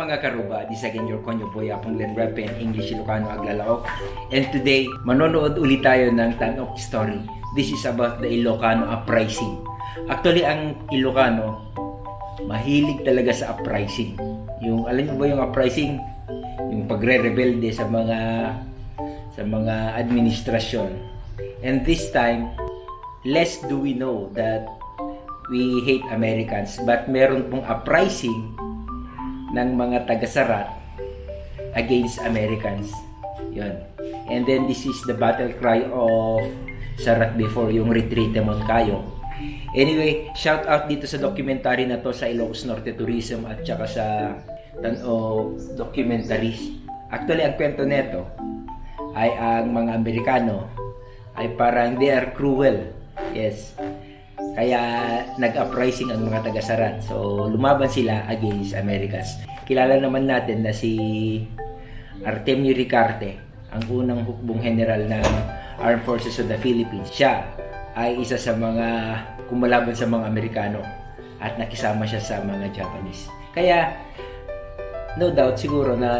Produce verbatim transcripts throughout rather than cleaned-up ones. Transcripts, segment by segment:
Kakaruba, this again your konyo boy, Apong Len Repen, English Ilocano Aglalaok. And today, manonood ulit tayo ng Tanok Story. This is about the Ilocano uprising. Actually, ang Ilocano, mahilig talaga sa uprising. Yung, alam niyo ba yung uprising? Yung pagre-rebelde sa mga, sa mga administrasyon. And this time, less do we know that we hate Americans, but meron pong uprising ng mga taga-Sarat against Americans. Yun. And then this is the battle cry of Sarat before, yung Retreat Mon Kayong. Anyway, shout out dito sa documentary na to, sa Ilocos Norte Tourism at saka sa Tano Documentaries. Actually, ang kwento neto ay ang mga Amerikano ay parang they are cruel. Yes. Kaya nag-uprising ang mga taga-Sarat. So, lumaban sila against Americans. Kilala naman natin na si Artemio Ricarte, ang unang hukbong general ng Armed Forces of the Philippines. Siya ay isa sa mga kumalaban sa mga Amerikano at nakisama siya sa mga Japanese. Kaya, no doubt siguro na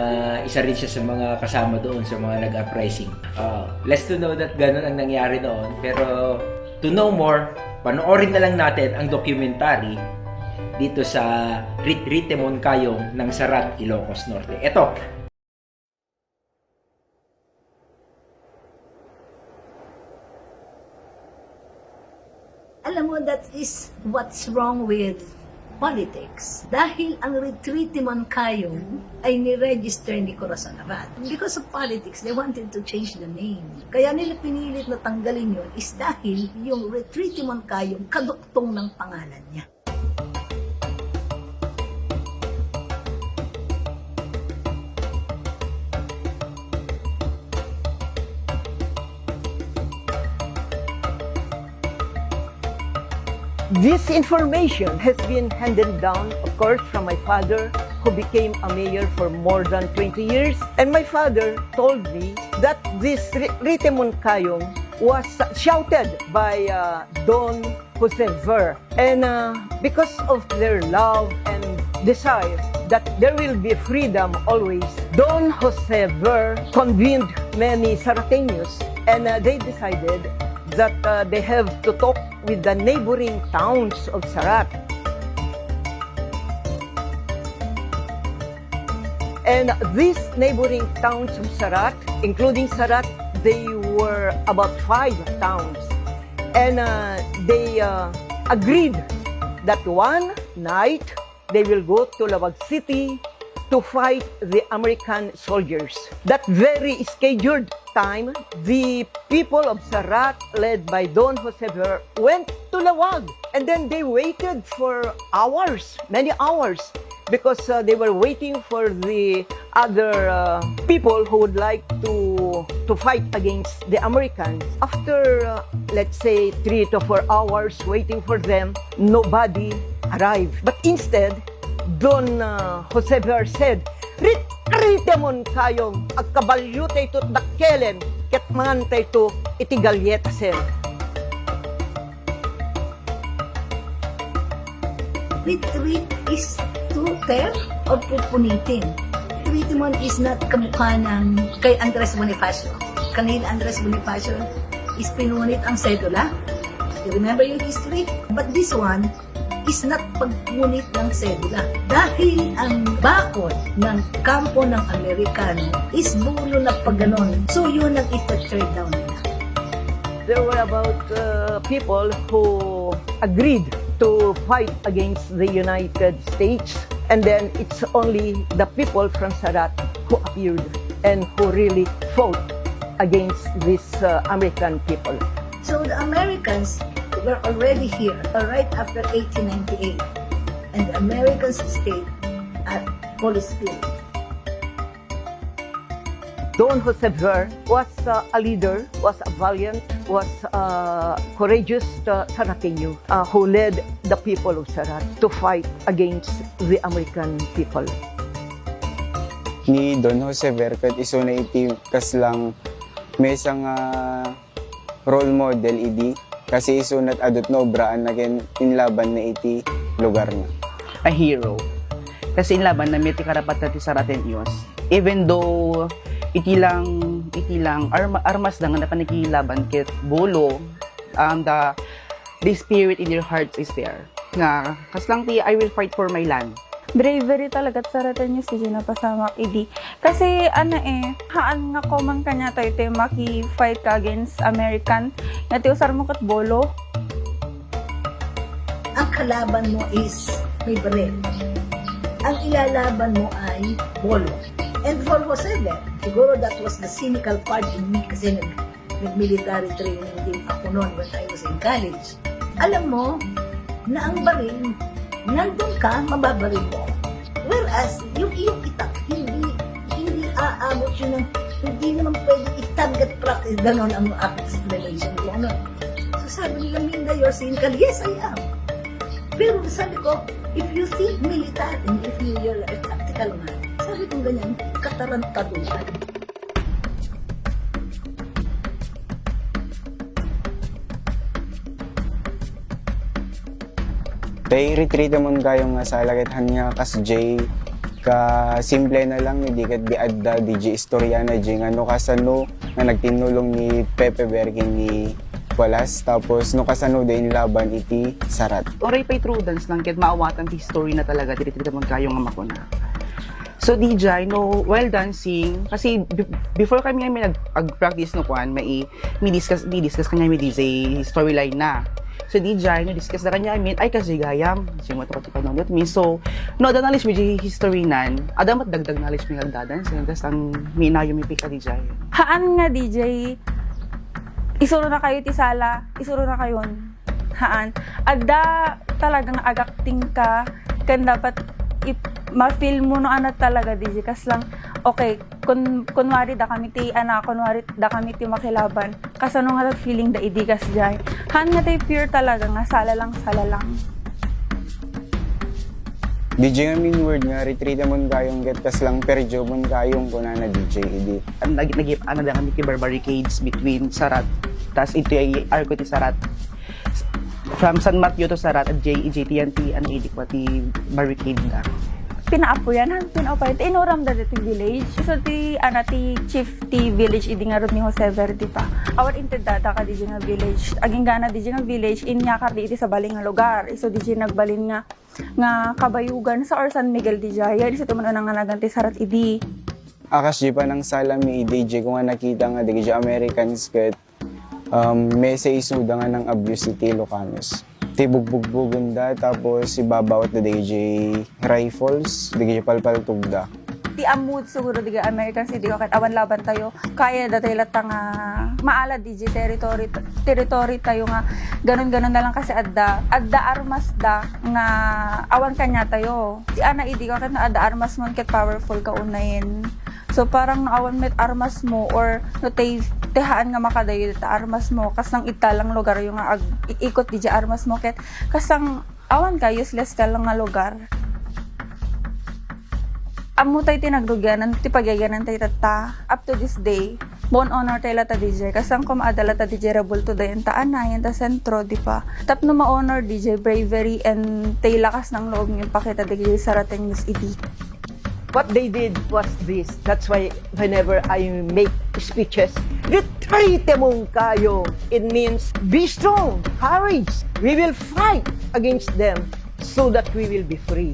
isa rin siya sa mga kasama doon sa mga nag-uprising. Ah, less to know that ganun ang nangyari noon. Pero to know more, panoorin na lang natin ang documentary dito sa Rit Ritemon Kayong ng Sarat, Ilocos Norte. Ito. Alam mo, that is what's wrong with politics. Dahil ang Retreat Mon Kayong ay ni-register ni Corazon Abad. Because of politics, they wanted to change the name. Kaya nila pinilit na tanggalin yun is dahil yung Retreat Mon Kayong kaduktong ng pangalan niya. This information has been handed down, of course, from my father, who became a mayor for more than twenty years. And my father told me that this Ritemon Kayong was shouted by uh, Don Jose Ver. And uh, because of their love and desire that there will be freedom always, Don Jose Ver convened many Sarateños and uh, they decided that uh, they have to talk with the neighboring towns of Sarat. And these neighboring towns of Sarat, including Sarat, they were about five towns. And uh, they uh, agreed that one night they will go to Laoag City to fight the American soldiers. That very scheduled time, the people of Sarat, led by Don Jose Ver, went to Laoag. And then they waited for hours, many hours, because uh, they were waiting for the other uh, people who would like to to fight against the Americans. After uh, let's say three to four hours waiting for them, nobody arrived. But instead, Don uh, Jose Ver said, "Rit-, ritemon kayong agkabalyo tayto dakkelen, ket mangan tayto iti galyetasen." Retreat is to tear or pupunitin. Retreat naman is not kamukha ng kay Andres Bonifacio. Kanina Andres Bonifacio is pinunit ang sedula. You remember your history? But this one is not pagpunit ng sedula. Dahil ang bakod ng kampo ng Amerikano is bulo na paganon. So yun ang ita-tear down nila. There were about uh, people who agreed to fight against the United States, and then it's only the people from Sarat who appeared and who really fought against these uh, American people. So the Americans were already here uh, right after eighteen ninety-eight, and the Americans stayed at Polisville. Don Jose Ver was uh, a leader, was a valiant, was a courageous uh, Sarateño uh, who led the people of Sarat to fight against the American people. Ni Don Jose Ver ket isuna iti kaslang maysa nga role model idi, kasi isunat adut no obraan na ken inlaban na iti lugar na. A hero. Kasi inlaban na met ti karapatan ti Sarateños. Even though iti lang, iti lang arma-, armas da nga napanakilaban ket Bolo, um, the, the spirit in their hearts is there. Nga, kas lang ti, "I will fight for my land." Bravery talaga ti Sarateños, di napasamak idi. Kasi, ano eh, haan nga common kaniatayo ti maki-fight ka against American, nga ti usar mo ket Bolo. Ang kalaban mo is may baril. Ang ilalaban mo ay Bolo. And for Jose Ver, siguro that was the cynical part in me kasi nag-, nag-military training din ako noon when I was in college. Alam mo na ang baril, nandun ka, mababaril mo. Whereas, yung iyong itak, hindi, hindi aabot yun ng, hindi naman pwede i-target practice, ganon ang aking explanation ko. Ano? So sabi nila, "Minda, you're cynical." Yes, I am. Pero sabi ko, "If you think military, and if you, you're a tactical man," sabi ko ganyan, "Katarantaduhan." Tay retreat mon kayo nga sala ket han nga kas Jay, ka simple na lang, di ket di adda, di Jay istorya na Jay nga no kasano nga nagtinulong ni Pepe Bergen ni Walas, tapos no kasano din laban iti Sarat. Uray pay true dance lang ket maawatan ti history na talaga diri ti mon kayo nga makuna. So, D J, no, while dancing, kasi be-, before kami, kami nag-, ag-practice no kuan, may, may discuss, may discuss kanya may D J storyline na. So, D J, no, discuss na kanya, I mean, ay, kasi gayam, kasi mo tapos ipanunod mi. So, no, ada knowledge mi di history nan, ada mat dagdag knowledge mi nagdadan, so, tas ang minayo mi pika D J. Haan nga D J, isuro na kayo ti sala, isuro na kayon. Haan. Adda talagang agakting ka, kan dapat ip-, ma-feel mo no anat talaga, D J. Kas lang, okay, kun, kunwari da kami ti, ana, kunwari da kami ti makilaban. Kasano nga feeling da idi kas jay? Haan nga tay pure talaga nga sala lang, sala lang. D J nga main word nga, retreat mon kayong get kas lang, perjo mon kayong kunana D J idi. Ang nag-, nag-, ano da kami ti barricades between Sarat, tas iti ay arko ti Sarat. From San Mateo to Sarat, at J E J T N T, ano, idi ko ti barricade na. Pinaapuyan, han, pinaapuyan. Ti inuram da ti village. So, ti, ana, ti chief ti village, idi nga rod ni Jose Verde pa. Awan inted data ka di nga village. Aging gana di nga village, inyakar di iti sabali nga lugar. So, di nagbalin nga, nga Kabayugan sa or San Miguel di Jaya. Di sa tumanon nga nagan ti Sarat idi. Akas di pa nang salami idi, di ko nga nakita nga di Americans ket um, mese isuda nga nang-abuse iti Ilocanos. Ti bugbugbugenda, tapos ibabawat da dagiti rifles, dagiti palpaltugda. Ti ammod siguro dagiti Americans, idi ko ket awan laban tayo, kaya da tayo latta nga maalad dagiti territory, territory tayo nga ganun-ganun na lang kasi adda, adda armas da nga awan kanya tayo. Ti ana idi ko ket no adda armas mo ket powerful ka unayen. So, parang no awan met armas mo or no tay, tay haan nga makadayo dita armas mo, kas nang ita lang lugar yung nga ag-, ikot di armas mo, ket kas nang awan ka, useless ka lang nga lugar. Ammo tay ti nagrugianan, ti pagiagianan tay tatta, up to this day, bone honor tay lata di jay, kas nang kumaada lata di jay, rabulto dayon ta anay, ta sentro, di pa. Tapno ma-honor di jay, bravery and tay lakas ng loob nga ipakita di jay Sarateños idi. What they did was this. That's why whenever I make speeches, "Retreat mon kayo," it means, "Be strong, courage. We will fight against them so that we will be free."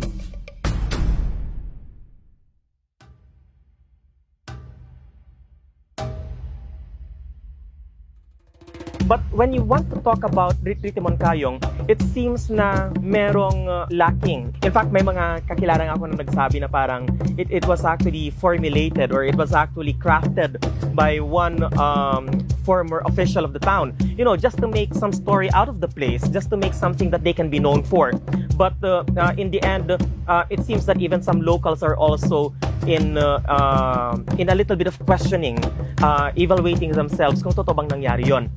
But when you want to talk about Retreat mon kayong, it seems na merong, uh, lacking. In fact, may mga kakilala nga ako na nagsabi na parang it, it was actually formulated or it was actually crafted by one, um, former official of the town. You know, just to make some story out of the place, just to make something that they can be known for. But, uh, uh, in the end, uh, it seems that even some locals are also in, uh, uh, in a little bit of questioning, uh, evaluating themselves kung totoo bang nangyari yon.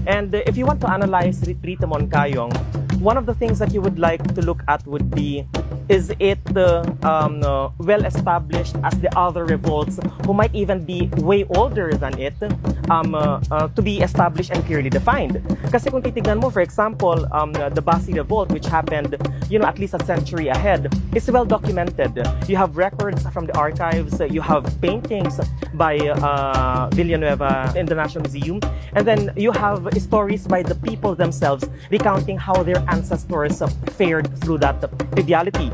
And, uh, if you want to analyze Retreat mon kayong, one of the things that you would like to look at would be Is it uh, um, uh, well established as the other revolts who might even be way older than it um, uh, uh, to be established and clearly defined? Kasi kung titignan mo, for example, um, uh, the Basi Revolt, which happened, you know, at least a century ahead, is well documented. You have records from the archives, uh, you have paintings by uh, Villanueva in the National Museum, and then you have stories by the people themselves recounting how their ancestors fared through that triviality.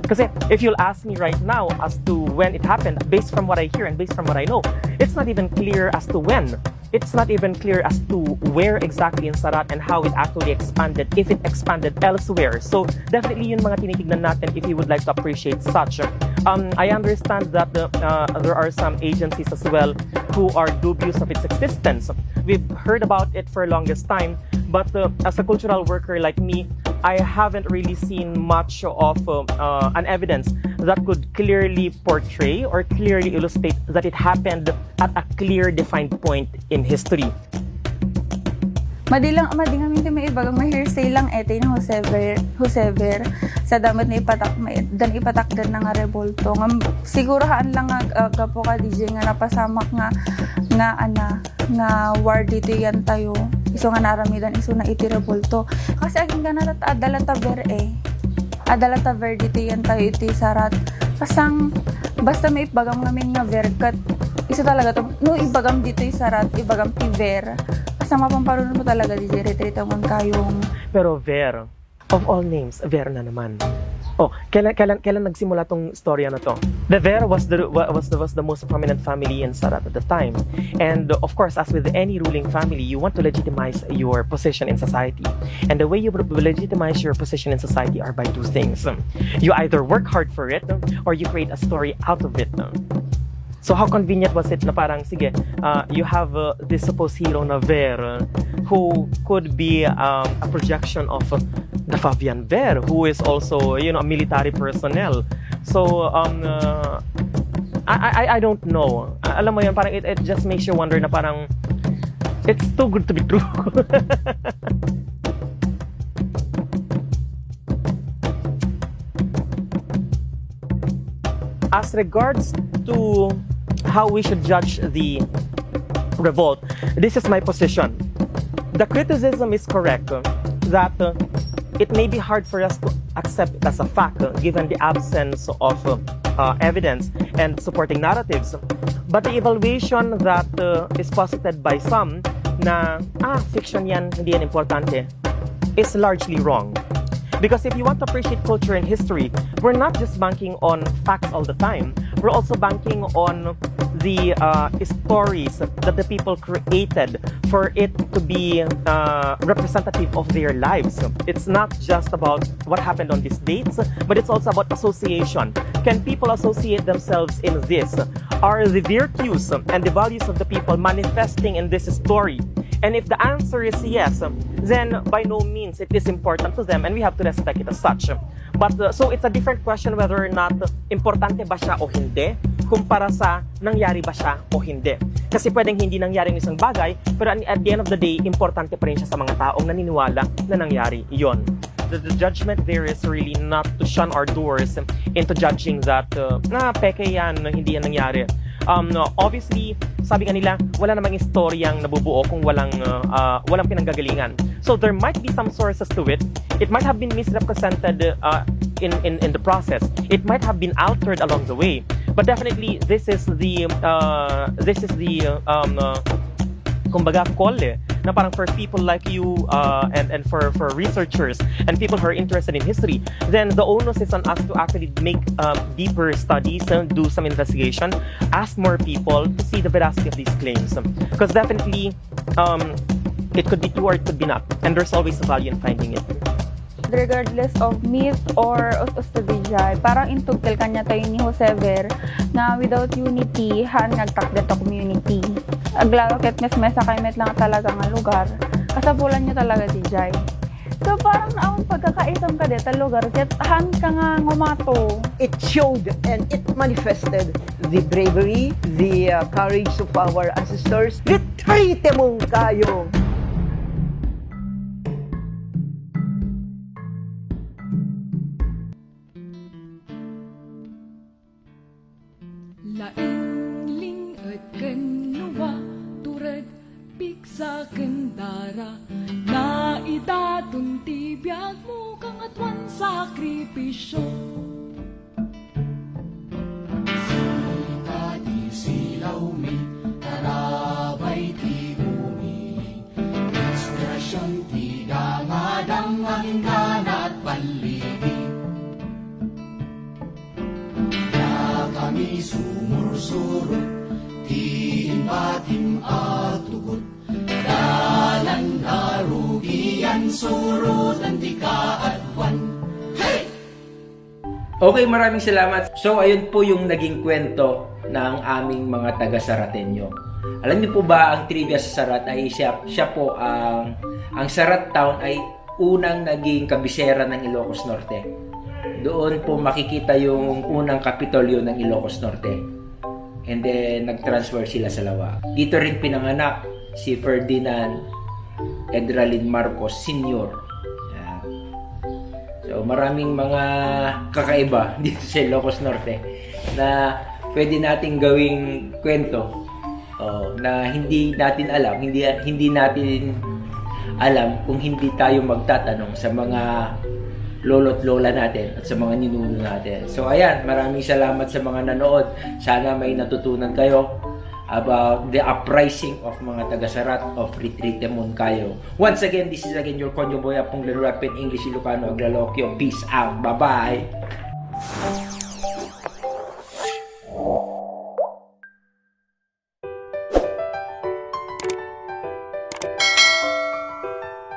Kasi if you'll ask me right now as to when it happened, based from what I hear and based from what I know, it's not even clear as to when. It's not even clear as to where exactly in Sarat and how it actually expanded, if it expanded elsewhere. So, definitely yun mga tinitignan natin if you would like to appreciate such. Um, I understand that the, uh, there are some agencies as well who are dubious of its existence. We've heard about it for longest time, but uh, as a cultural worker like me, I haven't really seen much of uh, uh, an evidence that could clearly portray or clearly illustrate that it happened at a clear defined point in history. Madi lang, madi ngamin ti maibagang ma-hearsay lang iti ni Jose Ver, Jose Ver, sa damat na ipatak, ma-, dan ipatakder na nga rebolto. Nga, siguro haan lang nga, ah, gapu ka, D J, nga napasamak nga, nga, ana, nga war dito yan tayo. Isu nga naramidan, isu na iti rebolto. Kasi aging ganat, adala ta Ver eh. Adala ta Ver dito yan tayo iti Sarat. Kasang, basta maibagam ngamin nga Ver, ket isu talaga to, no ibagam dito yung Sarat, ibagam ti Ver. Kasang mapamparunan mo talaga, D J, retrita mo kayong Pero Ver, of all names, Ver na naman. Oh, kailan, kailan, kailan nagsimula tong storya na to? The Ver was the, wa- was the, was the most prominent family in Sarat at the time. And uh, of course, as with any ruling family, you want to legitimize your position in society. And the way you legitimize your position in society are by two things. You either work hard for it or you create a story out of it. So how convenient was it na parang, sige, uh, you have uh, this supposed hero na Ver, uh, who could be um, a projection of uh, the Fabian Ver, who is also, you know, a military personnel. So, um, uh, I, I, I don't know. A- Alam mo yun, parang it, it just makes you wonder na parang it's too good to be true. As regards to how we should judge the revolt, this is my position. The criticism is correct uh, that uh, it may be hard for us to accept it as a fact uh, given the absence of uh, uh, evidence and supporting narratives. But the evaluation that uh, is posited by some na, ah, fiction yan, hindi yan importante, is largely wrong. Because if you want to appreciate culture and history, we're not just banking on facts all the time. We're also banking on the uh, stories that the people created for it to be uh, representative of their lives. It's not just about what happened on these dates, but it's also about association. Can people associate themselves in this? Are the virtues and the values of the people manifesting in this story? And if the answer is yes, then by no means it is important to them and we have to respect it as such. But uh, so it's a different question whether or not importante ba siya o hindi kumpara sa nangyari ba siya o hindi. Kasi pwedeng hindi nangyari ang isang bagay, pero at the end of the day, importante pa rin siya sa mga taong naniniwala na nangyari iyon. The, the judgment there is really not to shun our doors into judging that uh, na peke yan, hindi yan nangyari. Um, no, obviously, sabi nga nila, wala namang istoryang nabubuo kung walang uh, uh, walang pinanggagalingan. So there might be some sources to it. It might have been misrepresented uh, in, in in the process. It might have been altered along the way. But definitely, this is the uh, this is the um, uh, kumbaga, kole na parang for people like you uh, and and for for researchers and people who are interested in history, then the onus is on us to actually make um, deeper studies and do some investigation, ask more people to see the veracity of these claims. Because definitely, um, it could be true or it could be not, and there's always a value in finding it. Regardless of myth or us-us ta dijay, parang intugkel kanya tayo ni Jose Ver nga without unity, haan nga agtakder ta community. Aglalo ket mesmesa kayo met lang talaga nga lugar. Kasapulan nyo talaga dijay. So parang naawon pagkakaitam ka deta lugar, ket haan ka nga ngumato. It showed and it manifested the bravery, the uh, courage of our ancestors. Retrite mong kayo! Laing ling-et ken nuwa, tured, pigsa ken dara, naidaton ti biagmo, Kangatoan sakripisio. Sika ti silawmi, tarabay ti umili, inspirasion ti dangadang, agingga nagpalligi. Dakami sumursurot, ti imbatim a tugot, dalan narugian, suroten ti kaaduan. Hey! Okay, maraming salamat. So, ayun po yung naging kwento ng aming mga taga-Sarateño. Alam niyo po ba, ang trivia sa Sarat ay siya, siya po ang, ang Sarat Town ay unang naging kabisera ng Ilocos Norte. Doon po makikita yung unang kapitolyo ng Ilocos Norte. And then, nag-transfer sila sa Laua. Dito rin pinanganak si Ferdinand Edralin Marcos Senior. Yan. So, maraming mga kakaiba dito sa Ilocos Norte na pwede nating gawing kwento, oh, na hindi natin alam, hindi, hindi natin alam kung hindi tayo magtatanong sa mga lolo't lola natin at sa mga ninuno natin. So, ayan, maraming salamat sa mga nanood. Sana may natutunan kayo about the uprising of mga taga-Sarat of Retrete, Monkayo. Once again, this is again your Konyo Boy, Apong Lalo Rapin, English, Ilocano, Aglalokyo. Peace out. Bye-bye.